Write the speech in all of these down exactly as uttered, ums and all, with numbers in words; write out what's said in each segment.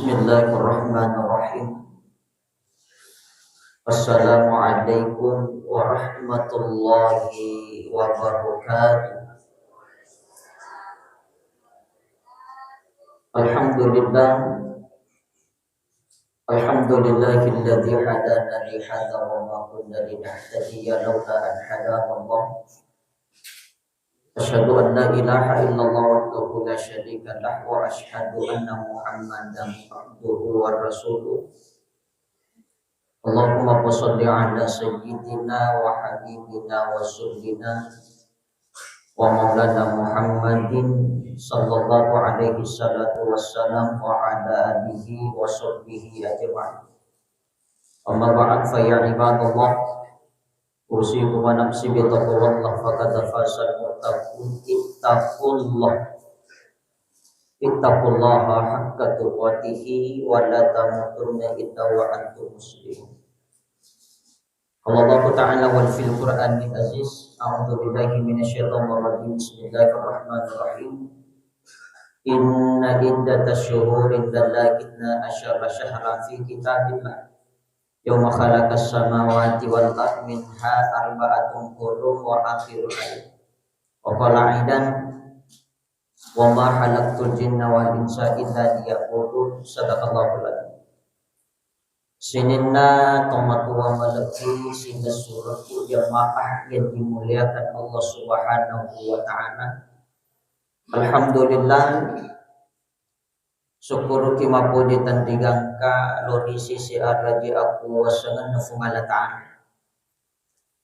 Bismillahirrahmanirrahim. Assalamualaikum warahmatullahi wabarakatuh. Alhamdulillah. Alhamdulillahilladzi hadana li hadza wa ma kunna linahtadiya laula an hadana Allah. Asyhadu an la ilaha illallah wahdahu la syarika lah wa asyhadu anna Muhammadan abduhu wa rasuluh. Allahumma shalli ala sayyidina wa habibina wa rasulina wa maulana Muhammadin sallallahu alaihi salatu wassalam wa ala alihi wa sahbihi ajma'in. Amma ba'd, fa ya ibadallah, usikum wa nafsi bi taqwallah, faqad fazal muttaqun. Ittaqullah. Ittaqullaha haqqa tuqatihi wa la tamutunna illa wa antum muslimun. Qala Allahu ta'ala wal fil Qur'anil Aziz, a'udzu billahi minasy syaithanir rajim. Bismillahirrahmanirrahim. Inna iddatasy syuhuri indallahi itsna asyara syahran fi kitabillah. Yauma khalaqas samawati wal ard minha arba'atun hurum wa akhirul ayat. Wa qala aidan, wa ma khalaqtul jinna wal insa illa liya'budun. Sadaqallahul adzim. Sininna tomatoa malebbi silessurekku jamaah yang dimuliakan Allah Subhanahu wa Ta'ala. Alhamdulillah, sukkuruki mappoji tenrigangka lo ri sisi araji akuwasangenna Fuang Allah Ta'ala.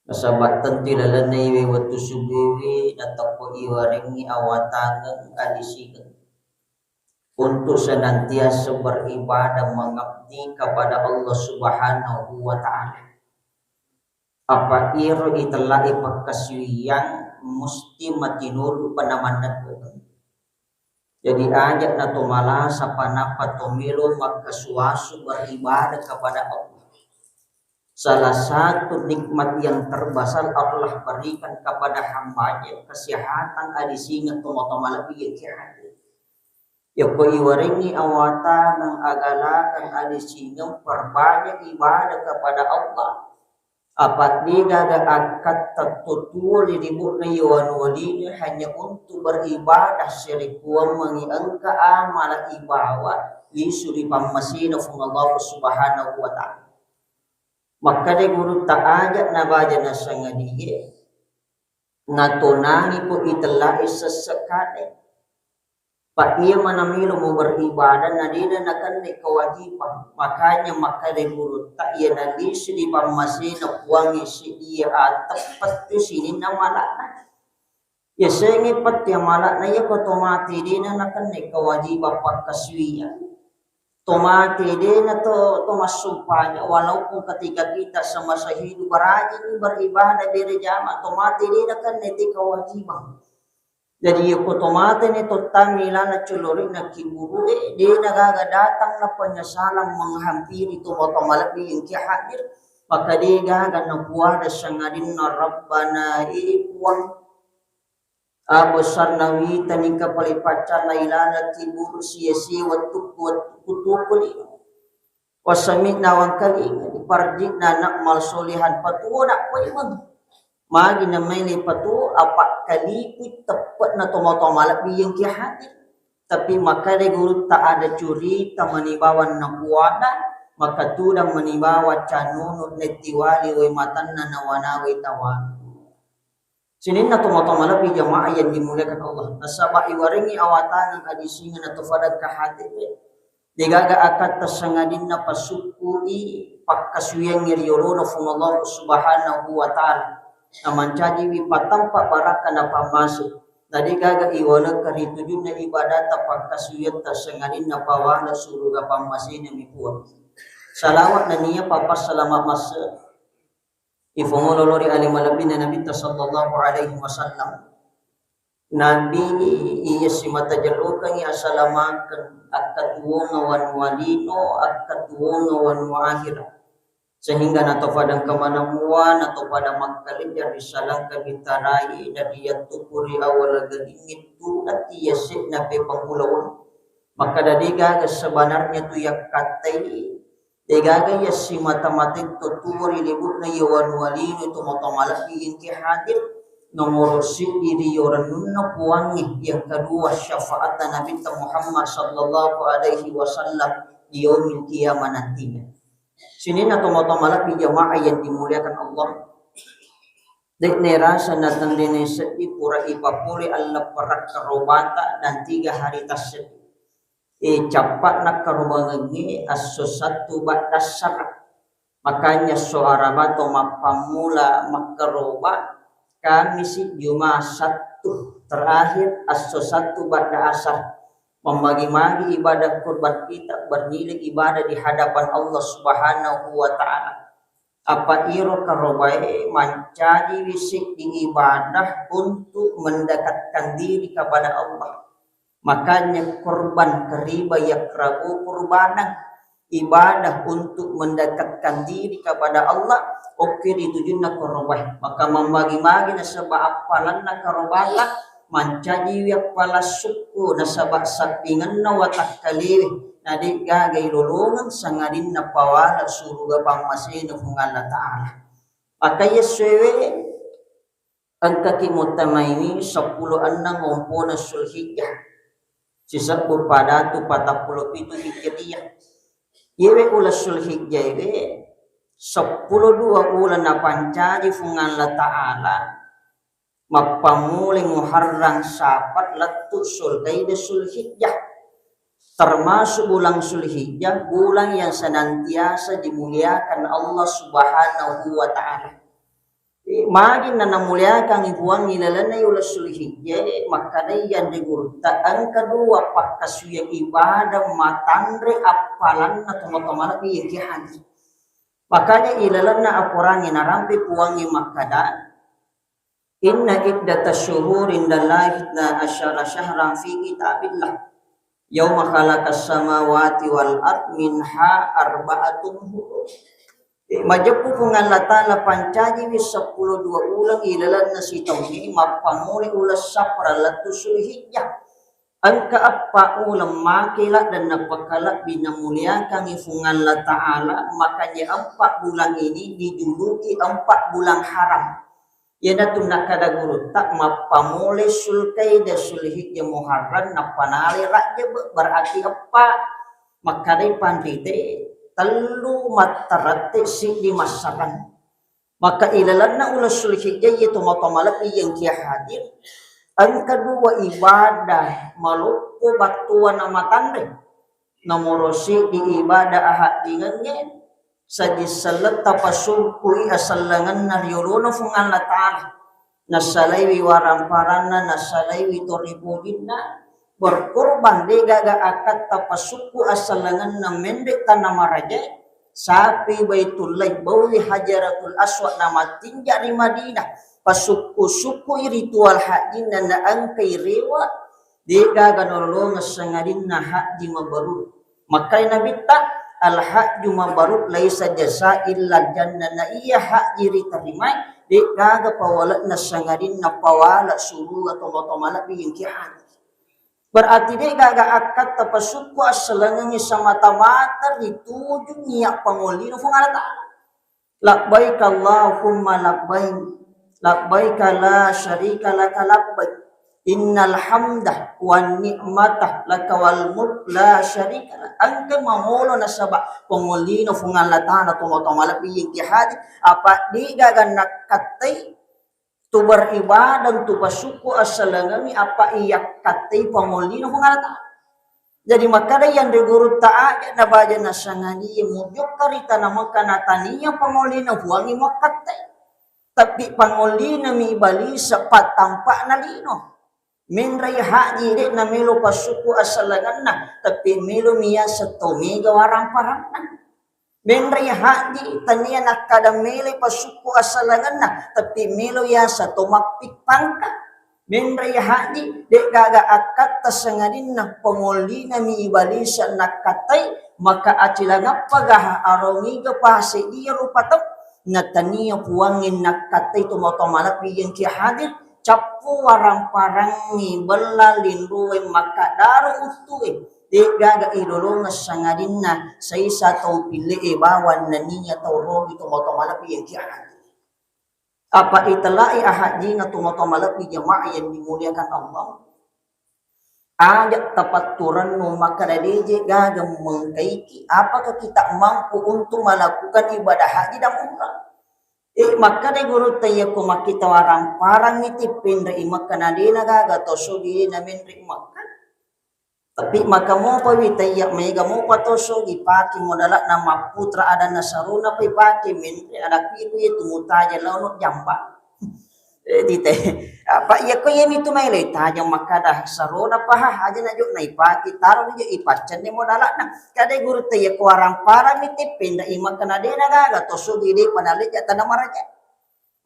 Nasaba tentu lalenna iwe wettu subuiwi nateppo iwarengngi awatangeng adisingeng untuk senantiasa beribadah mengabdi kepada Allah Subhanahu wa Ta'ala. Apa iro itellae pakkasuwiyang musti matinulu penamanneng. Jadi aja' na to malasa panappa to melo makkasuwasu beribadah kepada Allah. Salah satu nikmat yang terbesar Allah berikan kepada hambanya kesehatan adisingeng tomatoa malebbi yang hadir. Yako iwarengngi awatangeng agalakeng adisingeng perbanyak ibadah kepada Allah. Apa degaga akkatta to tuo ri libu'na iwanu-walina hanya untuk beribadah serekuammengi engka amala ibawa lisu ri pammasena Fuang Allah Subhanahu wa Ta'ala. Makkeda gurutta aja' nabaja nasangadie natonangi ko itellae sessekane. Pa iya manamelo mu beribadah na dena nakenne kewajiban. Makanya makkeda gurutta iya nalisu di pammasena Puangnge sedia ateppetu sininna mala'na. Yasengnge petti amala'na iya ko to mate dena nakenne kewajiban pakkasuwiyang. To mate dena to, to massumpajang, walaupun ketika kita semasa hidup rajin beribadah berjamaah, to mate dena kenne te kewajiban. Jadi yako to mate ni to tami lana culori'na kiburu'e, dena gaga datang na penyesalan menghampiri tomatoa malebbi yang hadir, maka degaga napuada sangadinna Rabbana, e Puang. Abesarna wita ningka pale paccanna ilana kiburu sia-sia wettukku, wettukku tukuli. Wasami'na wangkalinga, farji'na na'mal solihan, patuo na paimeng. Magi na maile patuo, apa kalipui teppe'na tomatoa malebbi yang hadir. Tapi makkeda gurutta ada curita manibawa napuada, maka tudang manibawa canunu nettiwali wai matanna nawa-nawai tawang. Sininna tomatoa malebbi jamaah yang dimuliakan Allah. Nasaba iwarengngi awatangeng adisingeng na to fadang K H T P. Degaga akkatta sangadinna pasukkui pakkasuwiangnge ri yolona Fuang Allah Subhanahu wa Ta'ala. Namancajiwi patampa barakka na pammase. Na degaga iwalekka ri tujunna ibadatta pakkasuwiatta sangadinna pawala suruga pammasena mi Puang. Salawat nennia papassalama masse. Ifongolo lao ri ale malebbina Nabitta sallallahu alaihi wasallam. Nabi iya simata jellokengngi asalamakeng, akkatuwonga wanua lino, akkatuwonga wanua akhira. Sehingga natofa dengka manamua, natofa da makkalejja ri salangka bitarai, dan iyattu puri awal gadingngi tudang iya se'na pepang ulaweng. Makkeda degaga sebenarnya tu yakkattai, degaga iya simata-mata to tuwo ri libu'na iya wanua lino to matoa malebbi engke hadir. Nomoro siddi ri yo rennunna Puangnge, yang kedua syafaatta Nabitta Muhammad sallallahu alaihi wasallam di yaumil qiyamah nantinya. Sininna tomatoa malebbi jamaah yang dimuliakan Allah, de'na rasa natenrene seddi pura ipapole allepperakka robata dan tiga hari tasseddi. E, cappa'na karobangengnge esso Sattu baddassara. Makanya esso Araba to mappammula makkaroba Kamisi, Juma, Sattu, terakhir esso Sattu badda asar. Mammagi-magi ibadah kurban kita bernilai ibadah di hadapan Allah Subhanahu wa Ta'ala. Apa iro karobae mancajiwi seddi ibadah untuk mendekatkan diri kepada Allah. Makanya kurban kariba yakrabu kurbanan, ibadah untuk mendekatkan diri kepada Allah, oke ditujunna karobae. Maka mammagi-magi nasaba appalanna karobata, mancajiwi appala sukku nasaba sappingenna watakkalewe, na de'gaga ilolongeng sangadinna pawala suruga pammasena Puang Allah Ta'ala. Maka iya suwewe engkaki muttamaiwi seppulo enneng ompona Sulhijjah, sisebbu padatu patappulo pitu Hijriah. Iyewe uleng Sulhijjah ewe seppulo dua uleng napancaji Puang Allah Ta'ala. Mappammulai Muharram, Safar, lettu Sulkaidah, Sulhijjah. Termasuk bulan Sulhijjah, bulan yang senantiasa dimuliakan Allah Subhanahu wa Ta'ala. Eh, magi na namuliakan Puang ilalenna uleng Sulhijjah, eh, makkedai yanre gurutta engka dua pakkasuwiang ibadah matanre appalanna tomatoa malebbi engke hadir. Makanya ilalenna akorangnge narampe Puangnge makkeda, "Inna iddata syuhuri indallahi itna asyara syahran fi kitabillah. Yauma khalaqas samawati wal ard minha arba'atun hurum." Eh, majeppu Puang Allah Ta'ala pancajiwi seppulo dua uleng ilalenna sitaungnge, mappamulai uleng Safar lettu Sulhijjah. Engka eppa uleng make ladde' napakalebbi namuliakangngi Puang Allah Ta'ala, makanya empat bulan ini dijuluki empat bulan haram. Iyanatu nakkeda gurutta, mappamulai Sulkaidah, Sulhijjah, Muharram, nappa nalai Rajab, berarti eppa. Makkedai panrite, tellu mattarette, siddi massarang. Maka ilalenna uleng Sulhijjah iye tomatoa malebbi engke hadir, engka dua ibadah maloppo battua namatanre. Nomoro siddi ibadah ahadingengnge, sajing selletta pasukkui asellengenna riolona Puang Allah Ta'ala. Nasalaiwi waramparanna, nasalaiwi toripojinna, berkorban, de'gaga akkatta pasukku asellengenna menre tana marajae, sapi Baitullahi, baui Hajaratul Aswad namattinja ri Madinah, pasukku-sukkui ritual hajjinna naengkai rewa, de'gaga nolongeng sangadinna hajji mabrur. Makkai Nabitta, "Al-hajju mabrur laisa jaza illa jannah." Na iya hajji riterimai, de'gaga pawale'na sangadinna pawale suruga tomatoa malebbi engke haji. Berarti de'gaga akkatta pasukku assalengengngi semata-mata rituju niat pangollina Puang Allah Ta'ala. Labbaik Allahumma labbaik. Labbaik la syarika laka labbaik. Innal hamda wan ni'mata laka wal mulk la syarika lak. Engka mamolo nasaba pangollina Puang Allah Ta'ala tomatoa malebbi engke haji, apa de'gaga nakkattai tu beribadah, tu pasukku assalengengngi apa iyakkattai pangollina Puang Allah Ta'ala. Jadi makkeda yanre gurutta, aja nabaja nasangadi mujokka ri tana Mekah natania pangollina Puangnge muakkattai. Tapi pangollinami ibalisa pattampa'na lino. Menrai haji de' namelo pasukku assalengenna, tapi melo miyasa to mega waramparanna. Menrai haji tania nakkada meloi pasukku assalengenna, tapi melo yasa to mappippangka. Menrai haji de'gaga akkatta sangadinna pangollinami ibalisa nakkattai, maka acilangappa gaha arongiga pase iya rupa tau, natania Puangnge nakkattai tomatoa malebbi engke hadir, cappu waramparangngi bella linrue makkadaro uttue. De'gaga ilolongeng sangadinna saisa tau pille'e bawang nennia tau rogi tomatoa malebbi engki hadir. Apa itellai ahajjinga tomatoa malebbi jamaah yang dimuliakan Allah. Aja tapatturennu makkeda deje gaga mengkaiki, apakah kita mampu untuk melakukan ibadah haji dan umrah? Eh, makkeda gurutta, iyako makkita waramparang itu penre i Makkah, na dena gaga tosogi na menre i Makkah. Tapi maka mopa wita iya mega mopa tosogi pake modalak na mapputra adanna sarona pai pake menre ada kuiku itu mutaja laono jamba. Eh, dite. Apa iya ko iya mitu mai le tajang makkada sarona paha aja na jo na ipake taro ni jo ipaccanne modalak na. Kade gurutta iya ko waramparang ni tippenda i Makkah na dena gaga tosogi de panaleja tana maraja.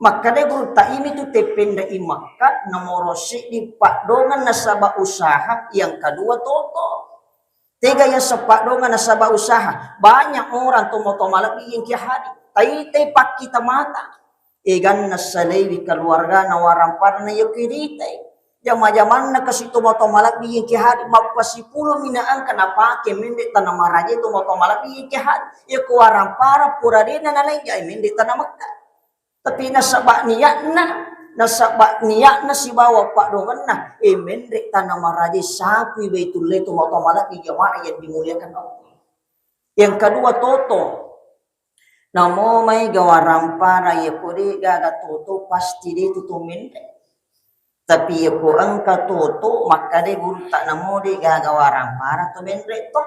Makkada gurutta imi tu teppenda i Makkah nomoro seddi paddongan nasaba usaha, yang kedua toto. Tega yang sepaddongan nasaba usaha. Banyak orang tomatoa malebbi yang kia hadir. Taitai pakkita mata. Eganna salaiwi keluargana waramparna yako iritai. Jama-jamanna kasi tomatoa malebbi yang kia hadir. Mappasipulung mina engka napake menre tana maraja tomatoa malebbi yang kia hadir. Yako warampara pura dena nalai jai menre tana Makkah. Tapi nasaba niatna, nasaba niatna sibawa paddonganna, eh, menre tana maraja sapui Baitullahi tomatoa malebbi jamaah yang dimuliakan Allah. Yang kedua toto. Namo mai gawa rampara iya ko de gaga toto pasti de tu to menre. Tapi iya ko engka toto makkada gurutta namo de gaga warampara to menre to.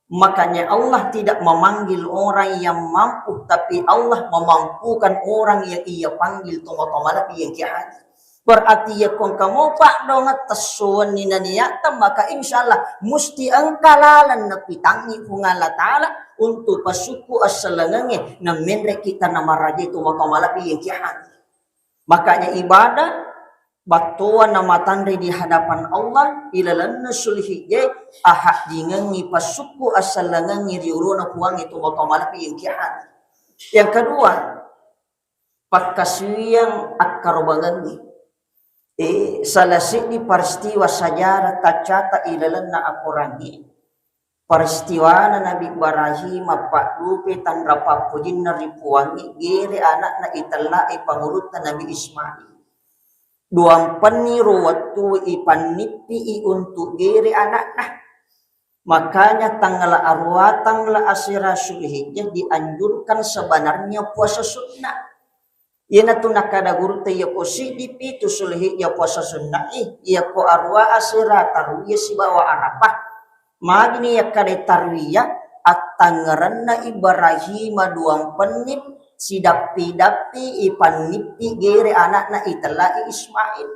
Makanya Allah tidak memanggil orang yang mampu, tapi Allah memampukan orang yang ia panggil tomatoa malebbi yang kia hadir. Berarti iya ko engka mo paddongan tessuwenni naniatta, maka insya Allah musti engka laleng napitangngi Puang Allah Ta'ala untuk pasukku assalengengnge na menre kita na maraja tomatoa malebbi yang kia hadir. Makanya ibadah battoa na matanre di hadapan Allah ilalenna Sulhijjah, ahajjingengngi pasukku assalengengngi ri urona Puangnge tomatoa malebbi yang kia hadir. Yang kedua, pakkasuwiyang akkarobangengnge. Eh, salah seddi peristiwa sejarah taccata ilalenna akorangnge. Peristiwana Nabi Ibrahim mappaddupe tanra pappojinna ri Puangnge, gere anakna itellai pangulutta Nabi Ismail. Duampenni ro wettu ipannippi'i untuk gere anakna. Makanya tanggal arua, tanggal asera Sulhijjah dianjurkan sebenarnya puasa sunnah. Iyanatu nakkada gurutta, iyako siddi pitu Sulhijjah puasa sunnah i, iyako arua asera tarwiyah sibawa Arafah. Magini yakkada tarwiyah, attangngerenna Ibrahim duampenni sidappi-dappi ipannippi gere anakna itellai Ismail.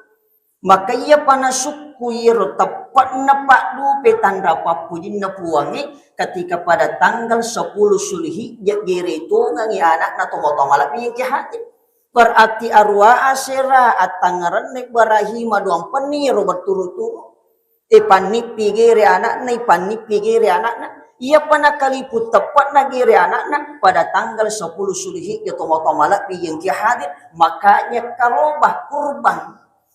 Maka iyapa nasukku iyaro teppe'na paddupe tanra pappojinna Puangnge, ketika pada tanggal sepuluh Sulhijjah gere tongengngi anakna tomatoa malebbi yang kia hadir. Berarti arua asera attangngerenna Ibrahim duampenni iyaro berturut-turut. Ipannippi gere anakna, ipannippi gere anakna. Iyapa nakalipu teppe'na gere anakna pada tanggal sepuluh Sulhijjah tomatoa malebbi yang kia hadir, makanya karobah kurban.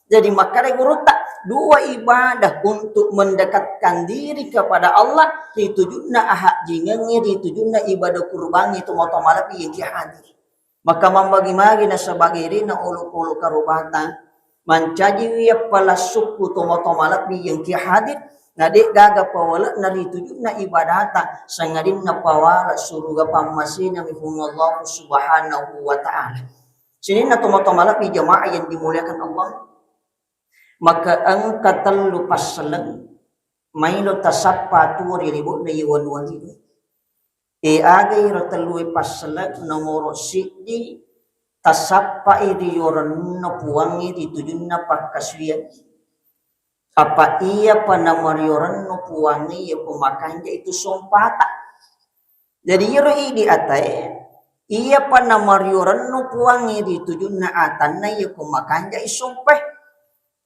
Jadi makkada gurutta, dua ibadah untuk mendekatkan diri kepada Allah, ritujunna ahajjingengnge, ritujunna ibadah kurbangnge tomatoa malebbi yang kia hadir. Maka mambagi-magi nasaba gerena olokolo karobata, mancajiwi appala sukku tomatoa malebbi yang kia hadir, na de gaga pawale'na ritujunna ibadata, sangadinna pawala suruga pammasena mi Puang Allah Subhanahu wa Ta'ala. Sininna tomatoa malebbi jamaah yang dimuliakan Allah. Maka engka tellu passeleng maelo tasappa tuo ri libo'na iye wanuwangi. E, aga iro tellue passeleng? Nomoro siddi, tasappai ri yorenna Puangnge ri tujunna pakkasuwiang. Apa iyapa namariorennu Puangnge, iyako makanja itu sompata. Jadi iyaro idi atae, iyapa namariorennu Puangnge ri tujunna atanna, iyako makanja isompa.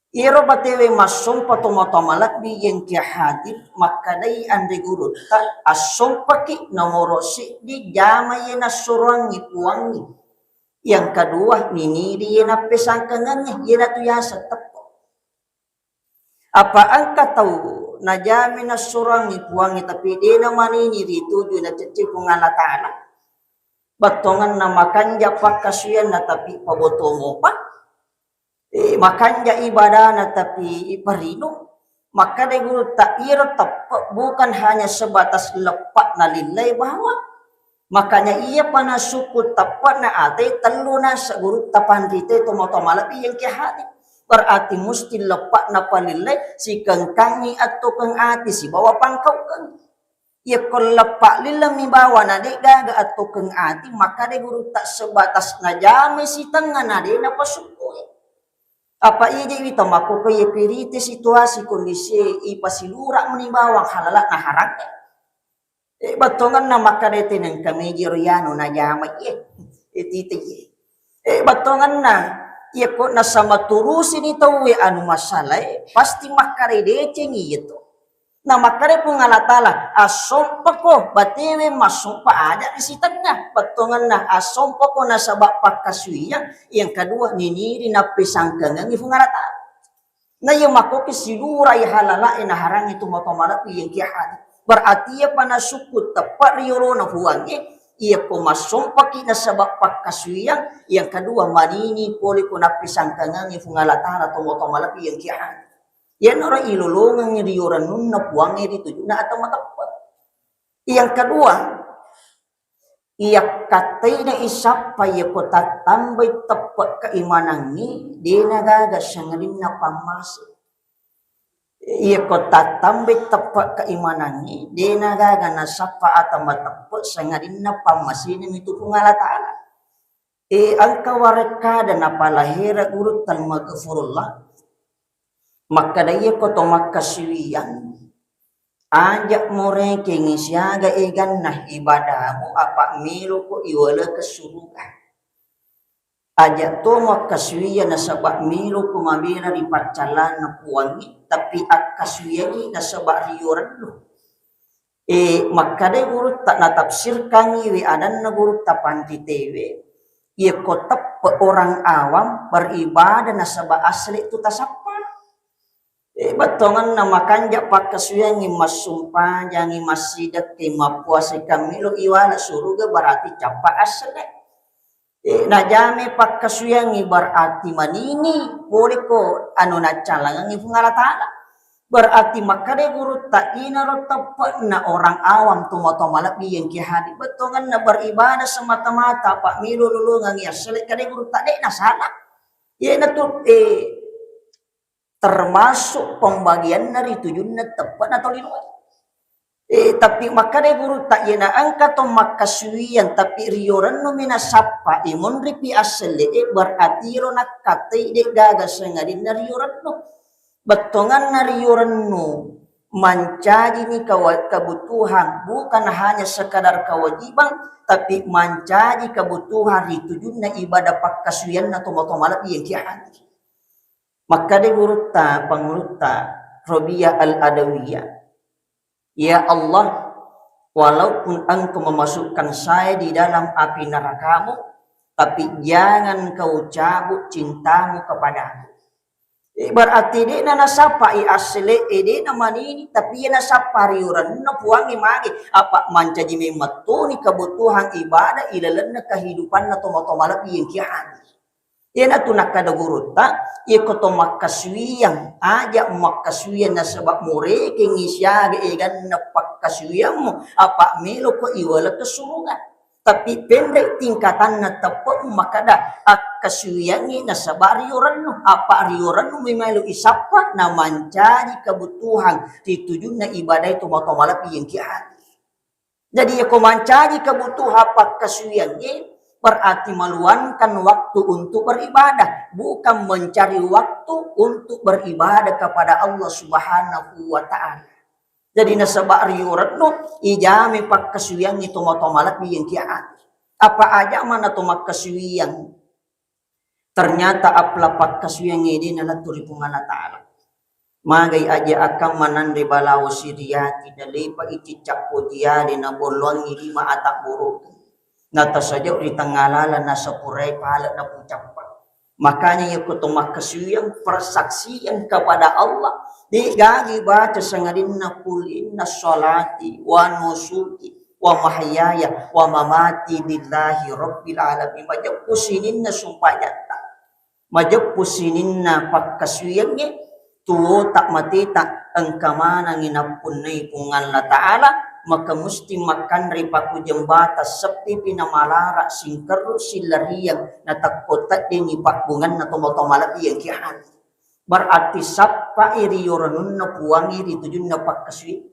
Iyaro batewe massompa tomatoa malebbi yang kia hadir, makkedai anre gurutta, assompaki nomoro siddi jama iye nassuroangngi Puangnge. Yang kedua, niniri iye nappesangkangengnge, iyanatu yaseng teppo. Apa engka tau Najami nassurangngi Puangnge, tapi de' namanini rituju nacecce Puang Allah Ta'ala. Bettuangenna makanja pakkasuwianna, tapi paboto mopa. Eh, makanja ibadana, tapi iparino. Makkeda gurutta, iyaro teppe bukan hanya sebatas leppa'na lillae bawang. Makanya iyapa nasukku teppe'na ate tellu nasa gurutta panrite tomatoa malebbi yang ki hadir. Berarti musti leppa'na palillae sikengkangi attokeng ati sibawa pangkaukeng. Iyakko leppa lillemmi bawa na de' gaga attokeng ati, makkeda gurutta sebatas najamai sitengnga na de' napasukkui. Apa iji wita makkokko iya pirite situasi kondisie ipasilura meni bawang halala na harangnge. Eh, bettuangenna makkeda teneng kameji ro yanu najama iye. Eh, tite iye. Eh, bettuangenna iyakko nasama turusini tauwe anu masalae, pasti makkeda decengi iyeto. Na makkeda Puang Allah Ta'ala, assompako, batewe massompa aja ri sitengnga. Bettuangenna assompako nasaba pakkasuwiyang, yang kedua niniri nappesangkangengi Puang Allah Ta'ala. Na iya makkoki silurai halalae naharangngi tomatoa malebbi yang ki hadir. Berarti iyapa nasukku teppe ri yolona Puangnge, iyakko massompaki nasaba pakkasuwiyang, yang kedua manini pole ko nappesangkangengi Puang Allah Ta'ala tomatoa malebbi yang ki hadir. Iyanaro ilolongengngi riorennunna Puangnge ri tujunna atau mateppe. Yang kedua, iyakkatteina isappa iyako tattambai teppe keimanangngi, de'na gaga sangadinna pammase. Iyako tattambai teppe keimanangngi, de'na gaga nasappa ata mateppe sangadinna pammasena mitu Puang Allah Ta'ala. Eh, engka warekkada napalahera gurutta al-maghfurullah. Makkeda iyako to makkasuwiyang, aja morekengngi siaga eganna ibadamu, apa meloko iwalekeng suruga. Aja to makkasuwiyang nasaba meloko mabela ri paccallanna Puangnge, tapi akkasuwiyangngi nasaba riyorennu. Eh, makkeda gurutta natafsirkangngi we adanna gurutta panritewe, iyako teppe orang awam beribadah nasaba asli tu tasappa. Eh, bettuangenna makanja pakkasuwiyangngi, massumpajangngi, massidekki, mappuasa, kammelo iwala suruga berarti cappa asli. Eh, najame pakkasuwiyangngi berarti manini pole ko anu naccalangengngi Puang Allah Ta'ala. Berarti makkeda gurutta inaro teppe'na orang awam tomatoa malebbi yang ki hadir, bettuangenna beribadah semata-mata apa melo lolongengngi assele, kede gurutta de' nasala. Iyanatu, eh, termasuk pembagianna ri tujunna teppe'na tau linoe. Eh, tapi makkeda gurutta, iyana engka to makkasuwiyang tapi riyorennu mi nasappa, eh, monripi assele, eh, berarti ro nakkatai de' gaga sangadinna riyorennu. Bettuangenna riyorennu mancajini kawa-, kebutuhan, bukan hanya sekadar kewajiban, tapi mancaji kebutuhan ri tujunna ibadah pakkasuwiyanna tomatoa malebbi yang ki hadir. Makkeda gurutta, pangulutta Robiah Al-Adawiyah, "Ya Allah, walaupun Engkau memasukkan saya di dalam api nerakamu, tapi jangan Kau cabut cintamu kepadaku." Eh, berarti de'na nasappa i assele, eh, de'na manini, tapi iya nasappa riyorenna Puangnge mage, apa mancaji memmettoni kebutuhan ibadah ilalenna kehidupanna tomatoa malebbi yang ki hadir. Iyanatu nakkeda gurutta, iyako to makkasuwiyang, aja makkasuwiyang nasaba morekengngi siaga eganna pakkasuwiyammu, apa meloko iwalekeng suruga. Tapi penre tingkatanna teppe'mu makkeda akkasuwiyangngi nasaba riyorennu, apa riyorennu memelo isappa namancaji kebutuhan ri tujunna ibadae tomatoa malebbi yang ki hadir. Jadi, iyako mancaji kebutuhan pakkasuwiyangnge, berarti meluangkan waktu untuk beribadah, bukan mencari waktu untuk beribadah kepada Allah Subhanahu wa Ta'ala. Jadi, nasaba riyorennu ijame pakkasuwiyangnge tomatoa malebbi yang ki hadir. Apa aja mana to makkasuwiyang? Ternyata apla pakkasuwiyangnge de' nalettu ri Puang Allah Ta'ala. Magai aja akang mananre balawo siriyati, nalepa i cicca pojiale, nabolloangngi lima atabborokeng. Natasajau ri tengnga lalang, nasapurai pale napucappa. Makanya iyako to makkasuwiyang persaksian kepada Allah, De'gaga baca sangadinna qul inna sholati wa nusuki wa mahyaya wa mamati lillahi rabbil alamin. Majeppu sininna sumpajatta. Majeppu sininna pakkasuwiyangnge, tuwota mateta engka manengngi nappunnai Puang Allah Ta'ala, maka musti makkanre pakkujeng bata seppipi namalara singkerru sillariang natakko teddingngi pabbungenna tomatoa malebbi engki hadir. Berarti sappai riyoranunna Puangnge ri tujunna pakkasuwi.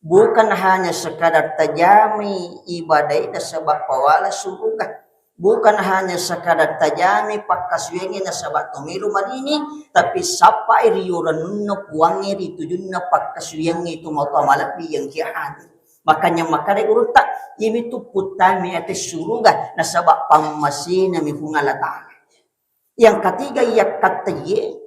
Bukan hanya sekadar tajami ibadai nasaba pawala suruga. Bukan hanya sekadar tajami pakkasuwiangnge nasaba tomelo malini, tapi sappai riyoranunna Puangnge ri tujunna pakkasuwiangnge tomatoa malebbi engki hadir. Makanya makkeda gurutta, iyamitu puttami ate suruga nasaba pammasenami Puang Allah Ta'ala. Yang ketiga, yakkattaiye,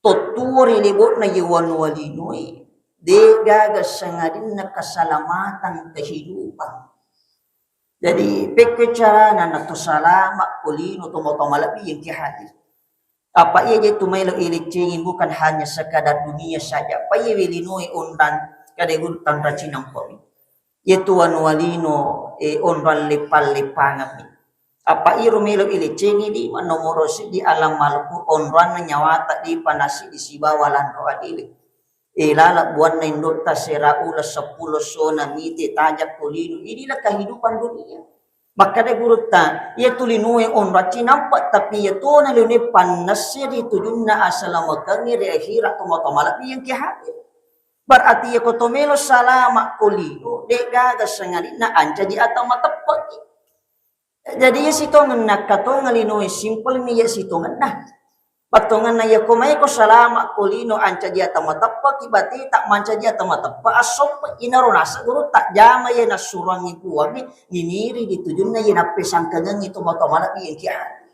tottuo ri lebo'na ye wanua linoe, de'gaga sangadinna keselamatan kehidupan. Jadi, pekko carana nato salama ko lino tomatoa malebbi engki hadir. Apa iya je tu maelo ileccengi bukan hanya sekadar dunia saja. Apa iya we linoe onrang kade guru tanra cinampe'mi. Iya tu wanua lino, e, onrang leppang-leppangemmi. Apa iro melo ileccengi di nomoro siddi alam malku onroanna nyawata di panasi di sibawa lanro adili. E, lala buanna indotta sera ula seppulo sona mite tajak ko lino. Inilah kehidupan dunia. Makkeda gurutta, iya tu linoe onrang cinampe, tapi iya tona linoe pannesse ri tujunna asalamakengnge ri akhirat tomatoa malebbi engki hadir. Berarti iya ko to melo salama ko lino, de'gaga sangadinna ancaji ata mateppe'ki. Jadi iya sitongenna katongeng linoe simpel mi iya sitongenna. Pattongenna iya ko maeko salama ko lino ancaji ata mateppe'ki bateta mancaji ata mateppe assompe inaro naseng gurutta jama iya nassuroangngi Puangnge niniri di tujunna iya nappesangkangengngi tomatoa malebbi engki hadir.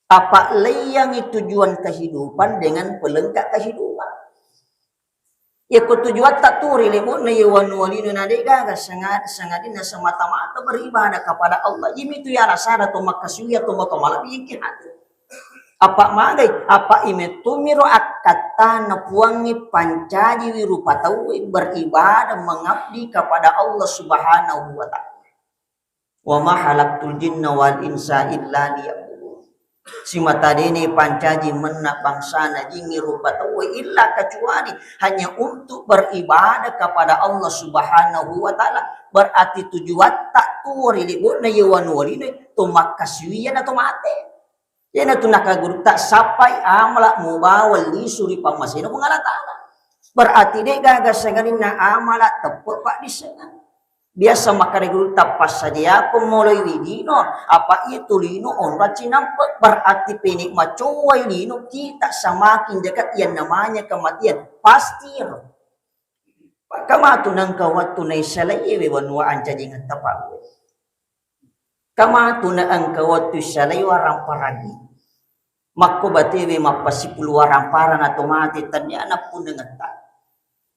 Apa leiyangngi tujuan kehidupan dengan pelengkap kehidupan. Iya ko tujuatta tu ri lebo'na iya wanua lino na de'gaga sanga-, sangadinna semata-mata beribadah kepada Allah. Iyamitu iya alasana to makkasuwiyang tomatoa malebbi engki hadir. Apa magai? Apa imetumiro akkattana Puangnge pancajiwi rupa tauwe beribadah mengabdi kepada Allah Subhanahu wa Ta'ala. Wa ma khalaqtul jinna wal insa illa liya'budun. Simata dene pancaji menna bangsana jingnge rupa tauwe illa kecuali hanya untuk beribadah kepada Allah Subhanahu wa Ta'ala. Berarti tujuatta tuo ri lebo'na iya wanua lino to makkasuwiyang na to mate. Iyanatu nakagurutta sappai amala mubawa lisu ri pammasena Puang Allah Ta'ala. Berarti de'gaga sangadinna amala teppe paddissengeng. Biasa makkeda gurutta, passadiakko moloi widino, apa iya tu lino onrang cinampe, berarti pene macowai lino kita semakin dekat yang namanya kematian. Pasti ro. Pakkamatu nengka wettu naissalai we wanua ancajingetta pawe. Kamatu na engka wettu issalai warang parangi. Makko batewe mappasipulu warang parang nato mate tennia nappunengetta.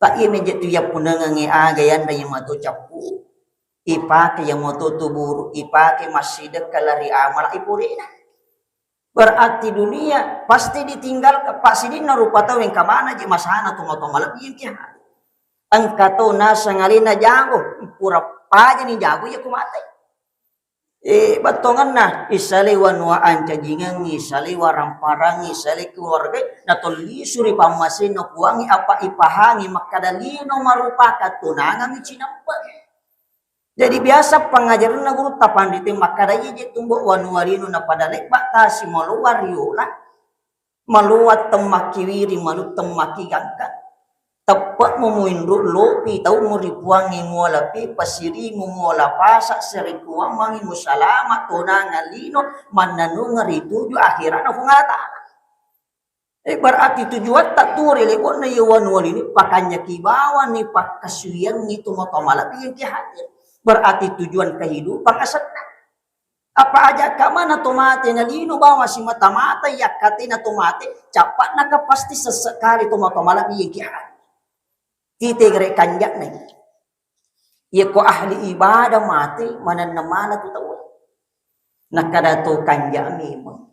Ta iya meje tu yappunengengnge aga yanre yamato cappu. Ipake yamato tuburu, ipake massidekka lari amala ipurena. Berarti dunia pasti ditinggalkan. Passidinna rupa tau engka mana je masana tomatoa malebbi engka. Engka tau naseng alena jago, pura pajani jago iya ko mate. Eh, bettongenna, isalai wanua ancajingengngi, isalai warang parangngi, isalai keluarga, natollisu ri pammasenna Puangnge, apa ipahangi makkada lino marupakan tunangang cinampe. Jadi biasa pengajaranna gurutta panrita makkada, iya je tumbo wanua lino napada lebba tasi maloa riola, maloa temmakki wiring, maloa temmakki gangka. Teppe'mu muinru lopi tau muri Puangnge muala pi pasirimu muala pasa serekuammangi musalama tonangang lino mannanunga rituju akhirana Puang Allah Ta'ala. Eh, berarti tujuatta tu ri lebo'na iya wanua lino pakanjaki bawani pakkasuwiangngi tomatoa malebbi engka hadir. Berarti tujuan kehidupan asenna. Apa aja kamana to mate na lino bawang simata-mata yakkatena to mate, cappa'na ka pasti sesse kali tomatoa malebbi engka hadir. Tite gere kanja'na. Iya ko ahli ibadah mate manenna mana tu tau. Nakkada to kanja memang.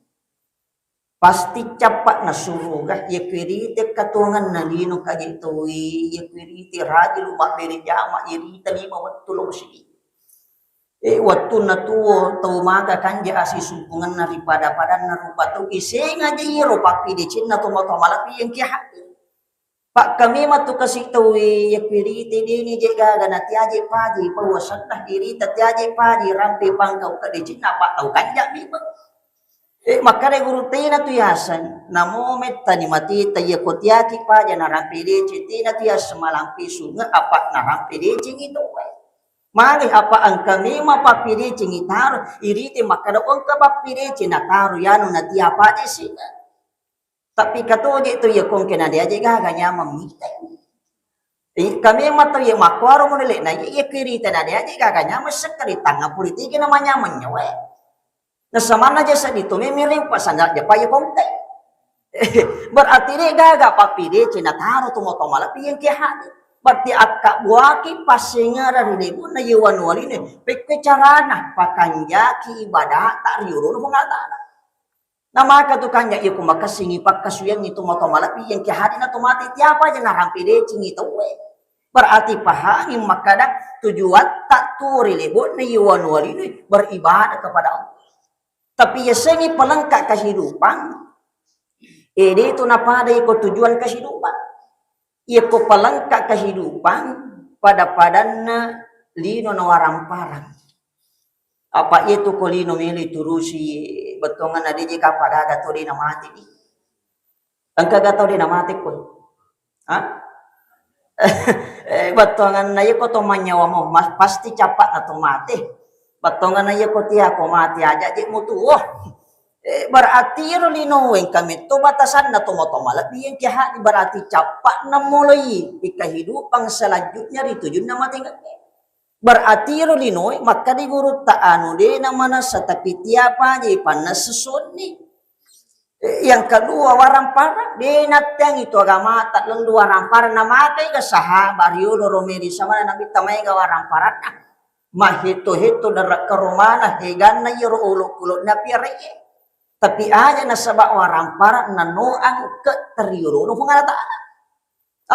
Pasti cappa'na suruga, iya ku irite katongenna lino kaje toi, iya ku irite rajulu mabbere jama, irita lima wettu lo sigi. E, wettunna tuo tau maka kanja asisumpungenna ri pada-padanna rupa tau, isenga je iyaro pappidecenna tomatoa malebbi engke hadir. Pakkamema tu kasi tauwe, iya ku irite deni je gaga na tiaje paji pawa senna, irita tiaje paji rampe pangkau kadecenna, apa tau kanja memang. E, makkada guru tena tu yaseng, namo mettani matita iya ko tiaki paja narampe deceng, tena tu yaseng malampe sunge apa narampe decengi tauwe. Magi apa engka mema pappidecengi taro, irite makkada engka pappideceng nataro yanu natia paja singe. Tapi katoje tu iya kongke na deaje gaga nyameng mite. Engka mema tau iya makkuaro modele'na iya, iya ku irite na deaje gaga nyameng sekkari tangnga politiki na manyameng nyawa. Nasamanna je seddi to memiring pasanda japa iya kongke. Berarti de gaga pappideceng nataro tomatoa malebbi engke hadir. Berarti akkabbuaki passengereng ri lebunna iya wanualine, pekke carana pakanjaki ibadata ri olona Puang Allah Taala. Namaka tu kanja iya ku makessingi pakkasuyangngi tomatoa malebbi engke hadir na to mate tiapa je narampe decengi tauwe. Berarti pahangi makkada tujuatta tu ri lebunna iya wanualine beribadah kepada Allah. Tapi yasengngi pelengkap kehidupan, e, de tu napada iko tujuan kehidupan. Iyako pelengkap kehidupan, pada-padanna lino nawaramparang. Apa iya tu ko lino melo iturusi bettuanganna, de je kapang gaga to de namate di. Engka ga tau de namate ko? Ha? Eh, bettuanganna iya ko to manyawamo, mas-, pasti cappa'na to mate. Bettuanganna iya ko tia ko mate aja je mutuo. Eh, berarti iro linoe engka metto batasanna tomatoa malebbi engke hadir, berarti cappa'na moloi di kehidupan selanjutnya ri tujunna mate engka. Berarti iro linoe makkada gurutta anu de namanessa tapi tiapa je pannessa sonni. Eh, yang kedua, waramparang, de natteangi tu agamata lellu waramparang, namakai ga sahaba riolo ro Meri samana Nabitta maega waramparangna. Mahetto-hetto darakka romana heganna iyaro olokolo'na piaraie. Tapi aja nasaba waramparang nanoang ke teriolono Puang Allah Taala.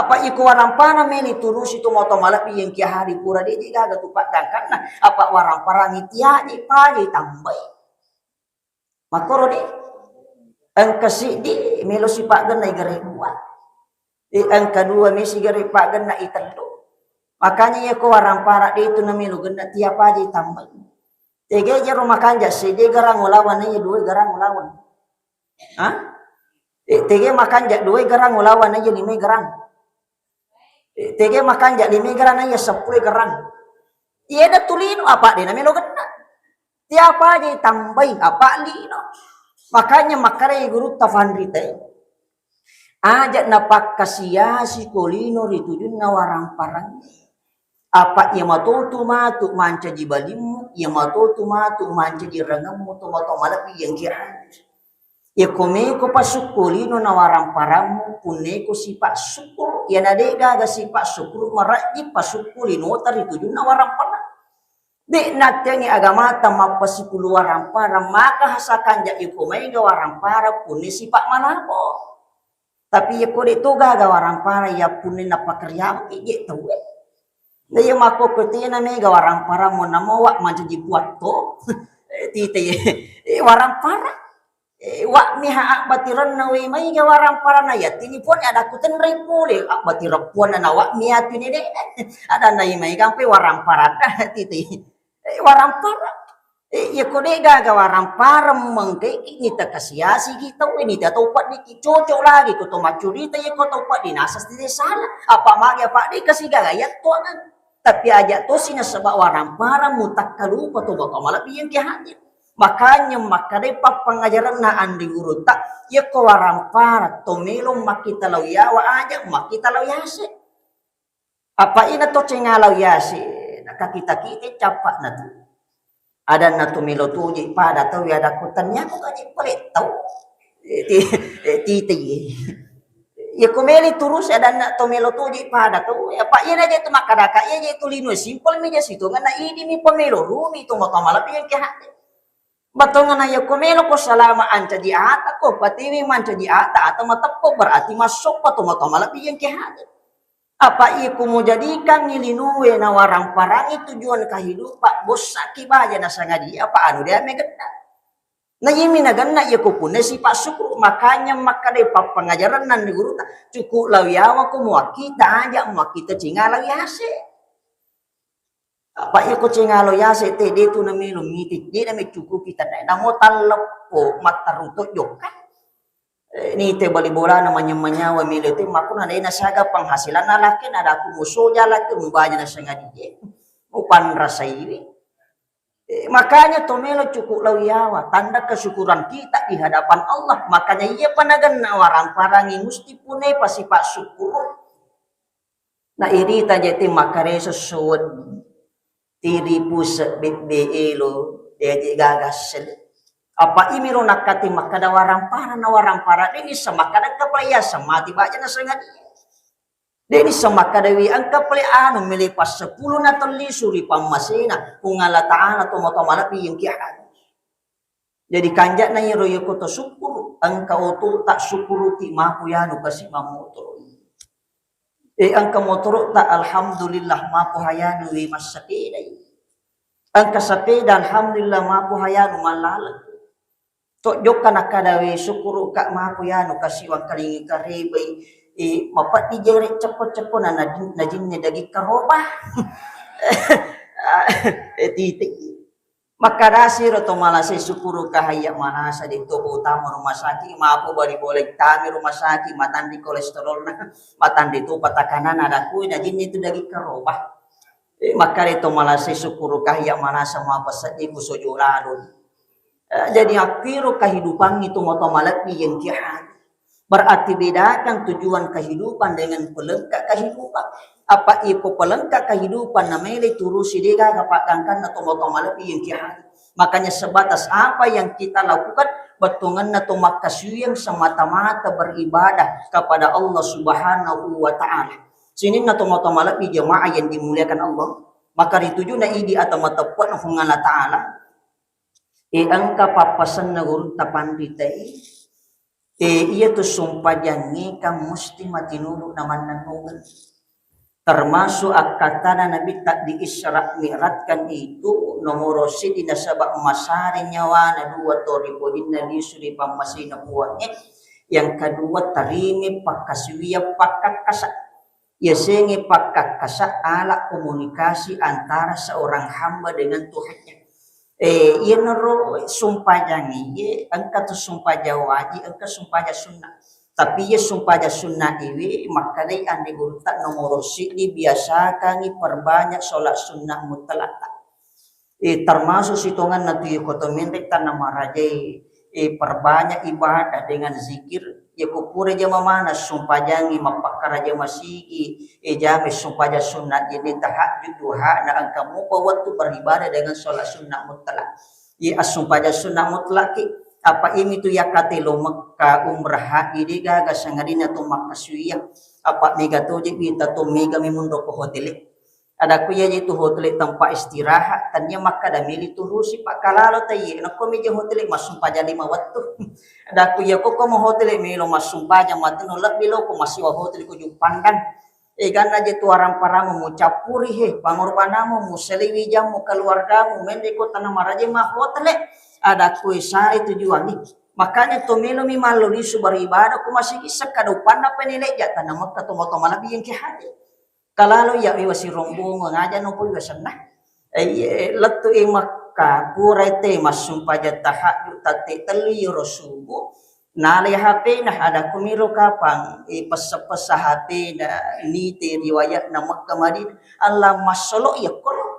Apa iko waramparang melo iturusi tomatoa malebbi engke hadir pura de je gaga tu paggangkanna. Apa waramparangi tiaje paje tambai. Makkoro de. Engka siddi melo sipaggenna igare dua. Eh, engka dua mesi gare paggenna itellu. Makanya iya ko waramparang de tu namelo genna tiapa je tambai. Tege jero makanja siddi garang ulawang iya dua garang ulawang. Ha? Eh, tege makanja dua garang ulawang iya lima garang. Eh, tege makanja lima garang iya seppulo garang. Iya de tu lino apa de namelo genna. Tiapa je tambai apa lino. Makanya makkarai gurutta fanrite. Aja napakkasiasi ko lino ri tujunna waramparang. Apa iya matotu matu mancaji balimmu, iya matotu matu mancaji rengemmu tomatoa malebbi engke hadir. Iya ko meko pasukku lino na waramparammu, punneko sipa syukur, iya na de gaga sipa syukur marajji pasukku linota ri tujunna waramparang. De natteangi agamata mappasipulu waramparang, maka hasakanja iko maega waramparang punni sipa malabo. Tapi iya ko de to gaga waramparang iya punni napakariamu ije tauwe. Na iya makkokko tena mega waramparang mo namo wa mancaji buatto. Eh, tite, eh, waramparang. Eh, wa miha abbatirenna we maega waramparang na iya tini poni ada ku tenrei pole abbatirepuanna na wa miha tini de. Ada na iya maega ampe waramparang tite. Eh, waramparang. Eh, iya ko de gaga waramparang mengke nita kasiasi ki tau nita tau peddi ki cocok lagi ko to maccurita iya ko tau peddi nasa tidak salah. Apa magi apa de kasi gaga iya tuangan. Tapi aja tosi nasaba waramparang mutakkalupa to baka malebbi engke hadir. Makanya makkadai pappangajaranna andi gurutta, iya ko waramparang to melo makkita lau yawa aja makkita lau yase. Apa ina to cengalau yase, nakakita-kita cappa'na tu. Adanna to melo toje pada tau ya ada kutannya ko kaji pale tau. Eh, ti-, eh, tite ye. Ya ko meli turus adanna to melo toje pada tau. Apa ina je tu makkadaka iya je tu lino simpel mi je situ ngana idi mi pemelo rumi tu maka malebbi engke hati. Bettuanna yakko meloko salama ancaji ata ko, patiwi mancaji ata, ata mateppo berarti massoppa to matoa malebbi yang ke hadir. Apa iko mujadikangngi linue nawarang-parangi tujuan kehidupan, bossaki baja nasangadia, apa anu dia megenna. Na iyami nagenna iya ko punna sifat syukur, makanya makkadai pappangajaranna ni guruta, cukup lao yawa ko muakkita aja, muakkita cinga lao yase. Apa iya ko cinga lao yase te, de tu namelo miti, de na mecukupi tanae, namo talleppo matteru to jokka. Eh, ni te bali bolana manyammanyawa melo te, makko na de na siaga penghasilanna laki, na daku musoja laki, mubaja na sengaja. Mupanrasaiwi. Eh, makanya to melo cukup lao yawa, tanda kesyukuran kita di hadapan Allah. Makanya iya panaganna warang-parangi musti punepa sifat syukur. Na irita jati makkareso suweddi, tiripu sebbe elo, deje gaga sele. Apa imiro nakkati makkada warang-parang na warang-parang, de nissa makkada kapaya samati baja na sengaja. De nissa makkada wi engka pale anu melepas sepuluh na tellisu ri pammasena Puang Allah Ta'ala to matoa malebbi yang kia. Jadi kanja'na iyaro iyako to sukkuru, engka oto'ta sukkuruki mapo yanu kasi mammotoro. Eh, engka motoro'ta, alhamdulillah, mapo hayanu wi massapedai. Engka sapeda, alhamdulillah, mapo hayanu mallaleng. To jokka nakkada we sukkuruka mapo yanu kasi wangkalingi karebai, eh, mapeddi jere ceppo-ceppo na najin-, najinnya daging karoba. Eh, titi. Makkadasiro to malasai, sukkuruka hayya manasa, de to utama rumah sakit, mapo bali bolai tami rumah sakit, matanri kolesterolna, matanri topa takanana, ada kui najinni tu daging karoba. Eh, makkada to malasai, sukkuruka hayya manasa, mapa seddi ku sojo lalo. Eh, jadi akkiro kehidupan itu moto malebbi yang kiha. Berarti bedakan tujuan kehidupan dengan pelengkap kehidupan. Apa iko pelengkap kehidupan na mele turusi, de gaga paggangkanna to moto malebbi yang kiha. Makanya sebatas apa yang kita lakukan, bettuanna to makkasuwiyang semata-mata beribadah kepada Allah Subhanahu wa Ta'ala. Sininna to moto malebbi jemaah yang dimuliakan Allah. Maka ritujuna idi atau mateppu'na Puang Allah Ta'ala. Eh, engka pappasenna gurutta panritae, eh, iyatu sumpajangnge kan musti matinulu namannennungeng. Termasuk akkattana Nabitta di Isra Mi'rajkan itu nomoro seddi nasaba masare nyawana dua to ri pojinna lisu ri pammasena Puangnge. Yang kedua, tarimi pakkasuwiyang pakkakkasa. Yasengnge pakkakkasa alat komunikasi antara seorang hamba dengan Tuhannya. Eh, iyanaro sumpajang iye, engka tu sumpajang wajib, engka sumpajang sunnah. Tapi iye sumpajang sunnah iwe makkedai anre gurutta nomoro siddi biasakangi perbanyak sholat sunnah mutlak. Eh, termasuk sitonganna tu iko to menre tanna marajai, eh, perbanyak ibadah dengan zikir. Iyako pura jama mana sumpajangi, mappakkaraja masigi, eh, jame sumpajang sunnah, jadi tahajud, duha, na engka mupa waktu beribadah dengan sholat sunnah mutlak. Iya assumpajang sunnah mutlak ki, apa imi tu yakkate lo Mekka umrah haji de gaga sangadinna to makkasuwiyang, apa mega toje wita to mega memunro ko hotele. Adakku iyaji tu hotele tempat istirahat, tania makkada meli turusi pakkalalo taiye, nakko meja hotele massumpajang lima wettu. Adakku iyako ko mo hotele melo massumpajang mateno lebbi lo ko masiwa hotele ko Juppandang. Eganna je tu arang-paramu mucappuri he, pangorbanammu, muselewi jammu, keluargamu, menre ko tana maraje ma hotele. Adakku isare tujuangi. Makanya to melomi mallo lisu beribadah ko masigi sekkada upanna penelek ja tana Mekka to moto malebbi yang ke haji. Kalalo iya miwa sirombongo ngaja nopo iwa senna. Eh, iye, lettu i Mekka, purai te massumpajang tahajud tatte tellu iyaro subuh, nalai H P-na, ada kumiro kapang, eh, pessa-pessa H P-na, nite riwayatna Mekka Madinah, Allah massolo iya koro.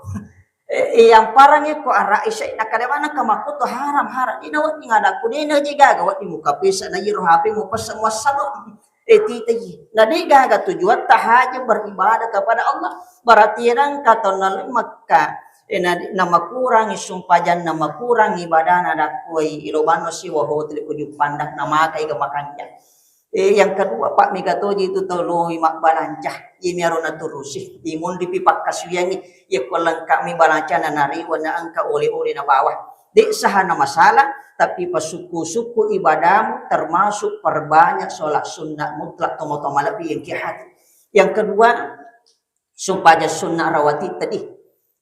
Eh, eh, yang parang ko ara isai, nakada mana kamakku tu haram, haram. Ina wedding ada ku dena je gaga, wedding muka pesa na iyaro H P mu pessa muassalo. Eh, tita ji. Na de gaga tujuatta haja beribadah kepada Allah. Berarti erang kata nalai Mekka. Eh, na, namakurangi sumpajanna, makurangi ibadana dakkoi, ilo banno siwa hotele ko Juppandang, namakai ga makanja. Eh, yang kedua, Pak, mega toji itu toloi mabbalanca. Imi aro naturusi. Imunripi pakkasuyangi. Iya ko lengkami balancana nariwa na engka ole-ole na bawa. De' sahana masalah, tapi pasukku-sukku ibadamu, termasuk perbanyak sholat sunnah mutlak, tomatoa malebbi engki hati. Yang kedua, sumpajang sunnah rawatib tadi.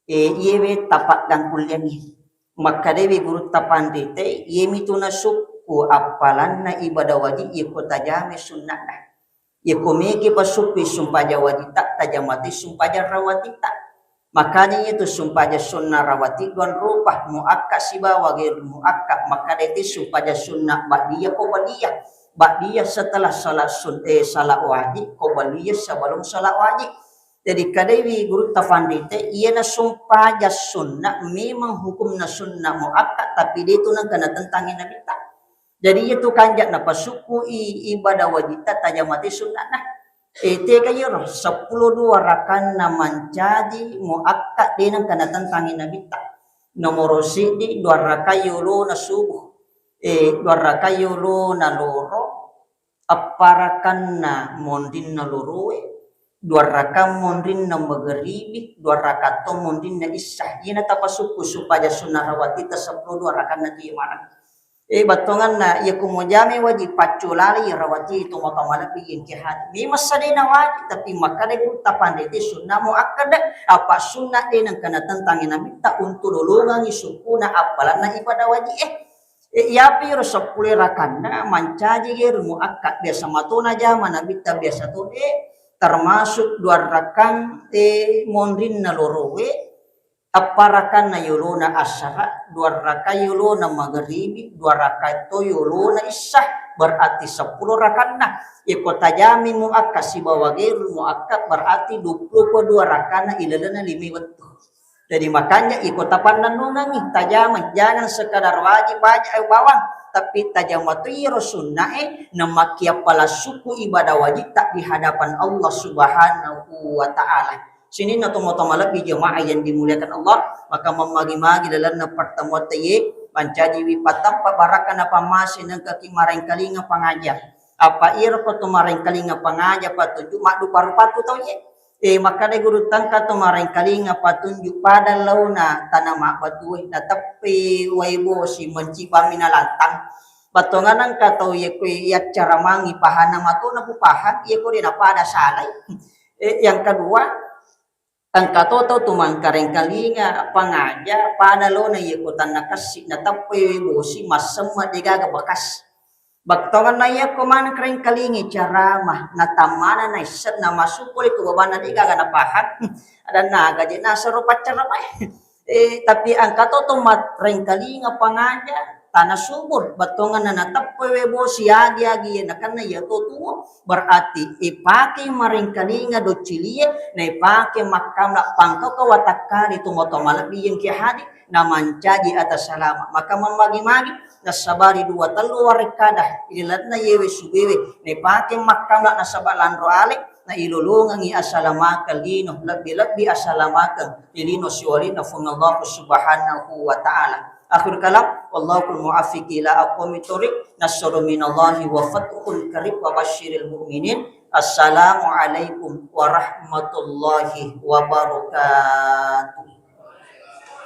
Eh, iyewe tapaggangkulliangngi. Makkadewi gurutta panrite, iyemitu nasukku appalanna ibadah wajib, iyeko tajame sunnahna. Iyeko mege pasukkui sumpajang wajita, tajamati sumpajang rawatita. Makanya itu sumpajang sunnah rawatib dua rupa, muakkad sibawa ghairul muakkad. Makanya itu sumpajang sunnah ba'diyah, qobliyah. Ba'diyah setelah salat sun-, eh, salat wajib, qobliyah sebelum salat wajib. Jadi kadaiwi gurutta panrite, iyana sumpajang sunnah memang hukumna sunnah muakkad, tapi de' tu nengka natentangi Nabitta. Jadi iyatu kanja napasukku i ibadah wajita, tajamati sunnahna. Eh, tega iyaro, seppulo dua rakanna mancaji muakkad de' nengka natentangi Nabitta. Nomoro siddi, dua raka yolona subuh. Eh, dua raka yolona loro, apparakanna monrinna loroe, dua raka monrinna magaribi, dua raka to monrinna isya. Iyana tapasukku sumpajang sunnah rawatita seppulo dua rakanna tu maneng. Eh, battonganna, iya ku mujame wajib, paccolai rawatib tomatoa malebbi engki hati. Memang sadena wajib, tapi makkada gurutta panrite sunnah muakkad, apa sunnah de' nengka natentangi Nabitta untuk lolongangi sukkuna appalanna ibadah wajib. Eh, eh, iyapi ro seppulo rakanna mancaji ghairul muakkad, biasa matona jama Nabitta, biasa to de', termasuk dua rakang, eh, monrinna loroe, apparakanna yolona asara, dua raka yolona magaribi, dua raka to yolona isya, berarti seppulo rakanna. Iko tajami muakkad sibawa ghairul muakkad, berarti dua puluh dua rakanna ilalenna lima wettu. Jadi makanya iko tapannennungangi, tajama, jangan sekadar wajib aja, eh, bawang, tapi tajama tu iro sunnae, namakkiappalassuku ibadah wajib tak di hadapan Allah Subhanahu wa Ta'ala. Sininna tomatoa malebbi jamaah yang dimuliakan Allah, maka mammagi-magi lalenna pertemuan taiye, mancajiwi patampa barakka napammase nengkaki maraengkalinga pangaja. Apa iro ko to maraengkalinga pangaja patunju maddupa-rupa tu tauye. Eh, makkada guru tangka to maraengkalinga patunju pada launa tana mabbatue, nateppe wai bosi mencibami nalantang. Battonganang ka tau ye kue yaccaramangi pahana matona ku pahang, ye ko de napada salai. Eh, yang kedua, engka to tau tu mangkarengkalinga pangaja pada lona ye ko tanna kassi, natappai bosi massemme degaga bekas. Battonganna yakko maneng karengkalingi caramah, natammana naisseng, namassu pole tu babanna degaga napahang. Adanna aga je nasero paccaramae. Eh, tapi engka to to marengkalinga pangaja tana subur, battonganna nateppewe bosi agi-agi nakenna iya to tuo, berarti ipake marengkalinga doccilie, naipake makkamla pangkauka watakkale tomatoa malebbi yengki hadi, namancaji ata salama. Maka mammagi-magi nassabari dua tellu warekkada ilalenna yewe subewe, naipake makkamla nasaba lanro ale, nailolongengi asalamakeng lino, lebbi-lebbi asalamakeng ri lino siwalenna Puang Allah Subhanahu wa Ta'ala. Akhir kalam, wallahul muwaffiq ila aqwamit thoriq, nasrun minallahi wa fathun qarib wa basyiril mu'minin. Assalamualaikum warahmatullahi wabarakatuh.